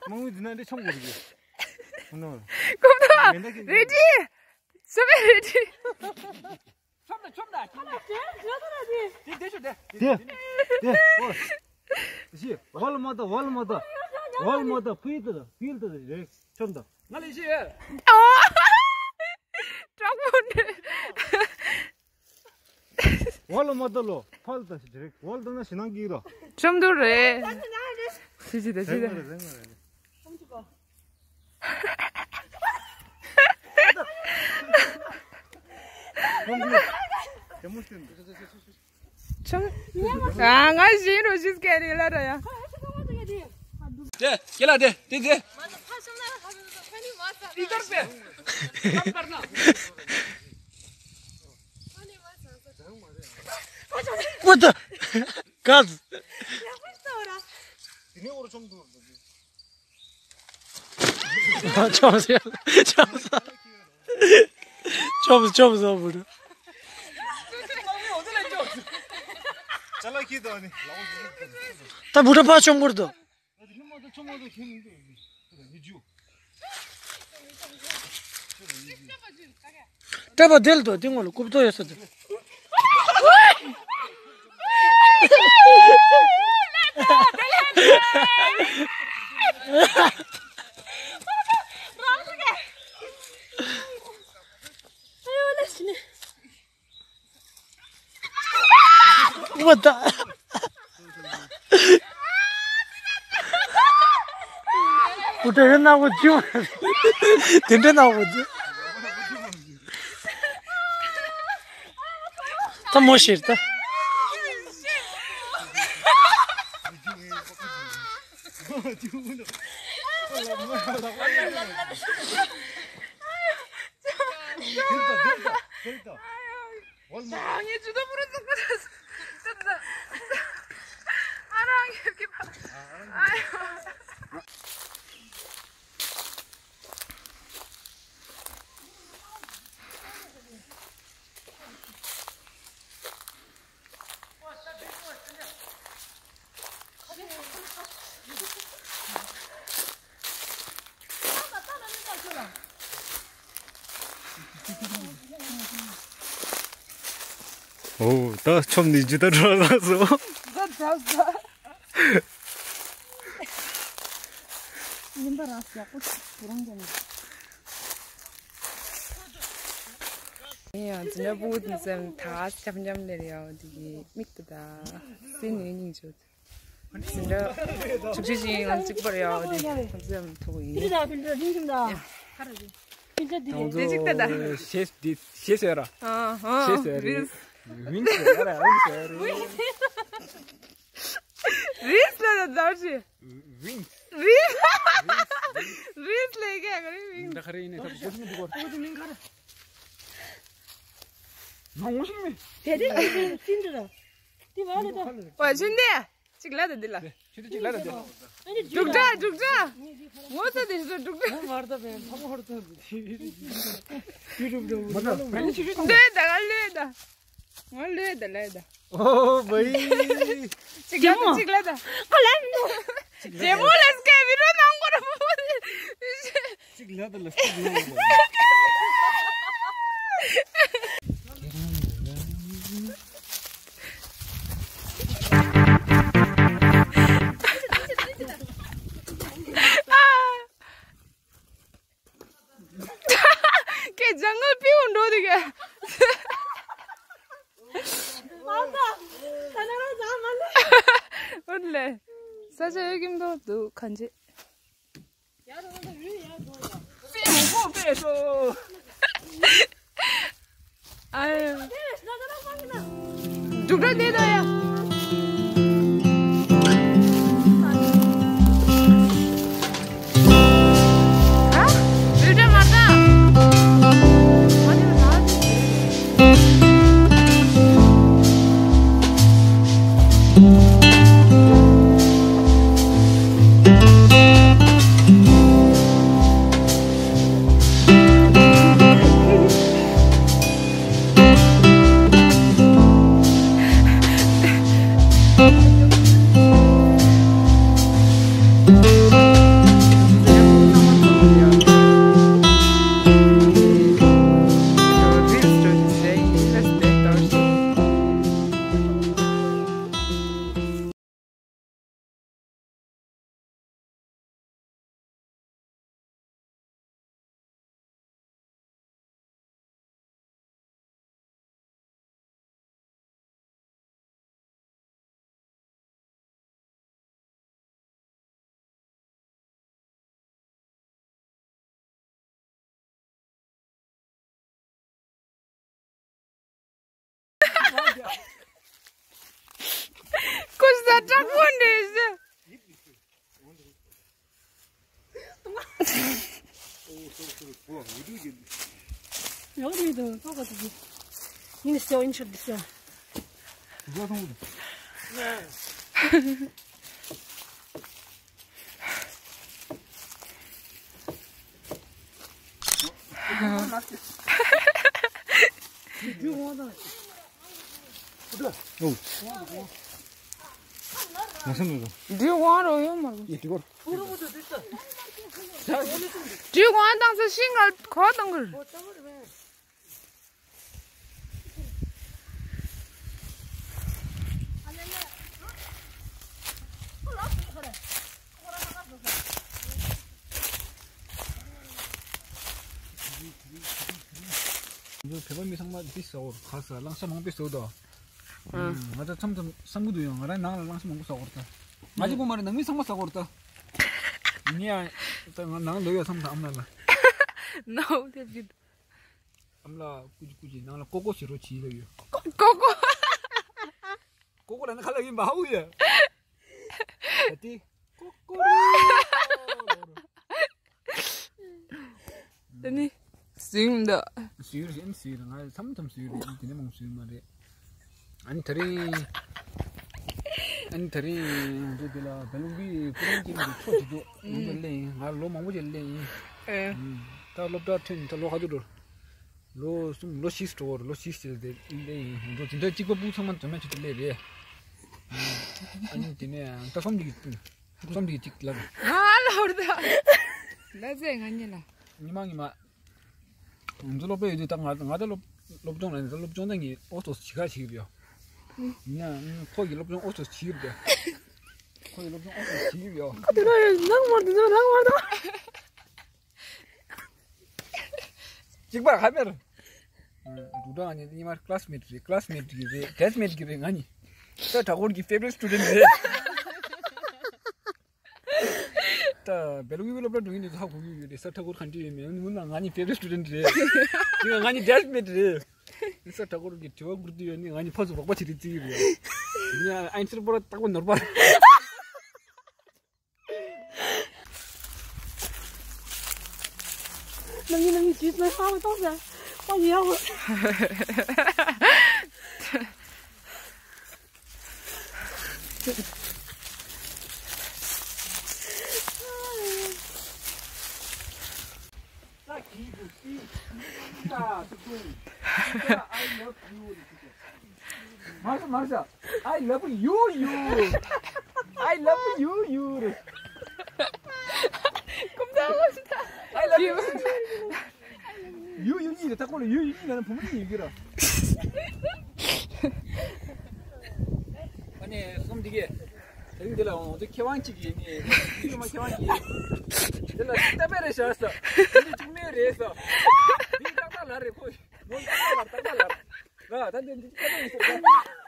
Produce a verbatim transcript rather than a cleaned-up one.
མང་བོ་འཛིན་ན་འདི་ཆང་གོ་རེད། ཁོ་ནོ། ཀུམ་ཐོ། མེ་མདའ་གི་རེ་ཌི། སུ་བེ་རེ་ཌི། ཆོམ་དང་ཆོམ་དང་ཆོམ་དང་། དེ་དེ་ཤོད་དེ། དེ། དེ། ཨོ། ཞི། ཝལ་མ་ད་ཝལ་མ་ད། ཝལ་མ་ད་ཕུལ་ད་ཕུལ་ད་རེད། ཆོམ་དང་། ང་ལ་ཤི། ཨོ། གྲོགས་པོ་འདྲ། ཝལ་མ་ད་ལོ། ཕལ་ད་ཞི་རེད། ཝལ་ད་ན་ཞི་ནང་གི་རོ། ཆོམ་དུ་རེད། ཤི་ཤི་ད་ཤི་ད། རེད་རེད་རེད། ཆུང་། ཨ། ང་བཞིན་རུ་བཞིན་སྐད་རིགས་ལ་ར་ཡ། དེ་ཁྱེད་ལ་དེ་དེ་དེ། དེ་ལྟར་པས། What the? Guys. ཆོམ་སོང་། ཆོམ་སོང་། ཆོམ་སོང་། ཆོམ་སོང་བུ་ཕྲུག། ད་བུ་ཕྲུག་ཕར་ཆོམ་དགོས་འདུག། སྐྲ་པ་དེལ་དོ་དེ་ངོ་ལ་རྐུབ་ཏོ་ཡོད་ས་དེ། What the? ཨུ་ཏ་ཡོད་ན་འོ་ཅི་བ། དེ་འདྲ་ན་འོ་ཅི། ད་མོ་ཤེར་ད། ཨ། ངས་ཇུས་གཏོགས་པོ་རུ་ཚོགས་པ་རེད། ཨ་རང་ངས་ཀྱི་པ། ཨ་ཡོ། ཨོ། ད་ཆོམ་ནི་ཇི་ལྟར་འགྲོ་ལ་སོ། ད་ད་ད། ཉིན་པ་རང་ཡག་པོ་བུ་རང་ཀྱང་། ཡང་འཛིན་གྲྭ་པུ་འཛིན་ད་ཆམ་ཆམ་ལེར་ཡའོ་དེ་གི་མིག་ཏུ་ད་སེ་ནས་སྙིང་རྗེ། འཛིན་གྲྭ་བཅུ་གཅིག་ཅིག་ཡིན་ལ་གཅིག་པར་ཡའོ་དེ་འཛིན་ཐུག་ཡིན། དེ་གཅིག་ད་ད། ཞེས་དེ་ཞེས་ཟེར་ར། ཨ་ཧ། ཞེས་ཟེར་རེད། ཝིང་ཟེར་ར། ཝིང་ཟེར་རེད། རིས་ལ་ད་ཟེར་ཞེས། ཝིང་། རིས། རིས་ལས་ཀྱང་རིས་ཝིང་། ད་ག་རེ་ཡིན་ནས་ད་གོ་ཤི་མི་འདུག་གོ། ནང་ངོ་ཤི་མི། དེ་དེ་དེ་དེ་ཅི་འདྲ་ར། དེ་བ་ལ་ད། ཝ་ཆུན་དེ། གཅིག་ལ་ད་འདི་ལ། ཆུ་དེ་གཅིག་ལ་ད་འདི། འབྲུག་སྒྲ། འབྲུག་སྒྲ། ངོ་ཚ་དེ་ཞུ་འབྲུག་སྒྲ། ང་མར་ད་བས་ཕ་མོ་ཧོར་ཚ་འདི། ཡུ་ཊུབ་འགྲོ། ལོས་ད་ང་ལོས་ད། ང་ལོས་ད་ལོས་ད། ཨོ་བའི། གཅིག་ལ་ད། གཅིག་ལ་ད། ཨ་ལན། རྗེ་མོ་ལ་སྐད་བི་རོ་ནང་གོ་ར་པོ། གཅིག་ལ་ད་ལ་སྐད་ནང་གོ། ཁྱེད་ལྗང་ཁུ་པིའུ་འགྲོ་དུས་ཀྱི། ཨོ་ལེ། ས་ཆ་ཡོད་ཀྱིན་འདུག་འདུག་གང་ཅི། ཨ་ཡ། འབྲུག་སྒྲ་འདི་ལྟ་ཡ། ཨ། འབྲུག་སྒྲ་མ་ལྟ། ཁོ་ཟ་དྲག་པོ་འདྲ་ཟེར། ཡོད་མི་འདུག་ཚོགས་པ་དེ་གི། ཡིན་ཤོག་ཡིན་ཤོག་འདི་ཤོག་འདི་དབང་རོ་ཡོད་མ་རེད། འདི་དབང་དང་ས་ཤིང་ངར་གོ་དང་གི། བོད་པ་མི་ཚང་མ་འདི་ཟ་འོར་ཁ་ས་གླང་ཤ་མང་པོས་ཟོས་དོ། ང་ཚོ་མཚམས་མཚམས་བསམ་གི་འདུག་ཡང་ང་རང་ནང་ལ་གླང་ཤ་མང་པོ་ཟ་འོར་ད། ང་གཅིག་པོ་མ་རེད། ནང་མི་ཚང་མ་ཟ་འོར་ད། ངས་ཡང་ད་ང་ནང་ལོག་ཡོད་བསམ་ད་ཨ་མ་ལ། ནའོ་དེ་བརྒྱུད། ཨམ་ལ་ཀུ་ཅི་ཀུ་ཅི་ནང་ལ་ཀོ་ཀོ་ཟེར་རོ་བྱིས་ལ་ཡོད། ཀོ་ཀོ། ཀོ་ཀོ་ལ་ན་ཁ་ལ་ཡིན་པ་ཧ་གོ་ཡ། ད་དེ་ཀོ་ཀོ་རེད། ད་ནི་ཟིང་འདི། ཟིང་རེད་ཟིང་རེད། ང་མཚམས་མཚམས་ཟིང་རེད། དེ་ནས་མང་ཟིང་མ་རེད། ཨ་ནི་དེ་རིང་། ཨ་ནི་དེ་རིང་ང་ཚོ་འདི་ལ་བེ་ལུང་གི་ཀུ་རེན་ཅིན་གྱི་ཚོགས་ཅིག་འདུག་ང་ཚོ་སླེབས་ཡིན། ང་ལོ་མང་པོ་ཅིག་སླེབས་ཡིན། ཨེ། ད་སློབ་གྲྭ་ཐོན་ད་ལོ་ག་ཚོད་འགྲོ། ལོ་གསུམ་ལོ་བཞི་འགྲོ་བར་ལོ་བཞི་ཟེར་ཏེ་སླེབས་ཡིན། ང་ཚོ་འཛིན་གྲྭ་གཅིག་པ་ཕྲུ་གུ་ཚང་མ་འཛོམས་ན་ཆེད་དུ་སླེབས་རེད། ཨ་ནི་དེ་ནས་ད་རྩོམ་སྒྲིག་རྩོམ་སྒྲིག་ཅིག་ལབ། ཧ་ལོར་ད། ལ་ཟེ་ང་གཉིས་ལ། ཉི་མ་ཉི་མ། ང་ཚོ་སློབ་གྲྭ་ཡོད་དུས་ད་ང་ང་ད་སློབ་སློབ་སྦྱོང་ལ་ནི་ད་སློབ་སྦྱོང་ད་ངས་ཨོ་ཏོ་ཞི་ཁ་ཞིག་ཡོད། ཡིན་ན་ཁོ་གི་སློབ་སྦྱོང་ཨོ་ཏོ་ཞིག་ཡོད། ཁོ་གི་སློབ་སྦྱོང་ཨོ་ཏོ་ཞིག་ཡོད། ཁོ་དེ་ལ་ཡང་ནང་མ་དེ་ཚོ་རང་མ་དང་། གཅིག་པ་ཧ་མེར། འདུག་ད་ང་གཉིས་ཉི་མ་ཀླ་སི་མེ་ཊི་རེད། ཀླ་སི་མེ་ཊི་རེད། ཌེ་སི་མེ་ཊི་རེད། ང་གཉིས་ས་མཐའ་འཁོར་གྱི་ཕེ་ཝ་རི་ཊི་སི་ཊུ་ཌེན་ཊི་རེད། ད་བེ་ལུ་གི་སློབ་གྲྭ་འགྲོ་མཁན་དེ་ཚོ་ཧ་གོ་གི་ཡོད་རེད། ས་མཐའ་འཁོར་ག་འདྲ་ཡོད་མེད། ཨ་ནི་མུ་ན་ང་གཉིས་ཕེ་ཝ་རི་ཊི་སི་ཊུ་ཌེན་ཊི་རེད། དེ་ང་གཉིས་ཌེ་སི་མེ་ཊི་རེད། ས་མཐའ་འཁོར་གྱི་དྲི་བ་བསྐུར་དུས་ཡོད་ནི་ང་གཉིས་ཕར་ཚུར་རོགས་པ་བྱེད་རེས་བརྩི་གི་རེད། ཡིན་ཡང་ཨན་སར་པོ་ར་རྟག་པར་ནོར་བ། ནམ་ཉིན་ནམ་ཉིན་ཇུས་མེད་ཧ་མ་གཏོང་ཟེར། ཨོ་ཡ་ཧོ། མར་ཤ་མར་ཤ། I love you you. I love you you. I love you. ཡུ་ཡུ་གཉིས་ཀྱི་ཐ་ཀོ་ལ་ཡུ་ཡུ་གཉིས་ལ་ནི་བུ་མོ་གཉིས་ཡོད་ཀྱི་ར། ཨ་ནི་གསུམ་འདི་གས། དེ་རིང་འདི་ལ་འོང་དུས་མཁས་དབང་གཅིག་གིས་ནི་ཡུ་མ་མཁས་དབང་གིས་འདི་ལ་ཏེ་པེ་རེ་ཤ་ས། འདི་གཅིག་མེད་རེད་ས། འདི་ཏག་ཏག་ལ་རེད་ཁོ། མོ་ཏག་ཏག་ལ་ཏག་ཏག་ལ་ར། ད་འདི་འདི་ཏེ་པེ་རེད་ས།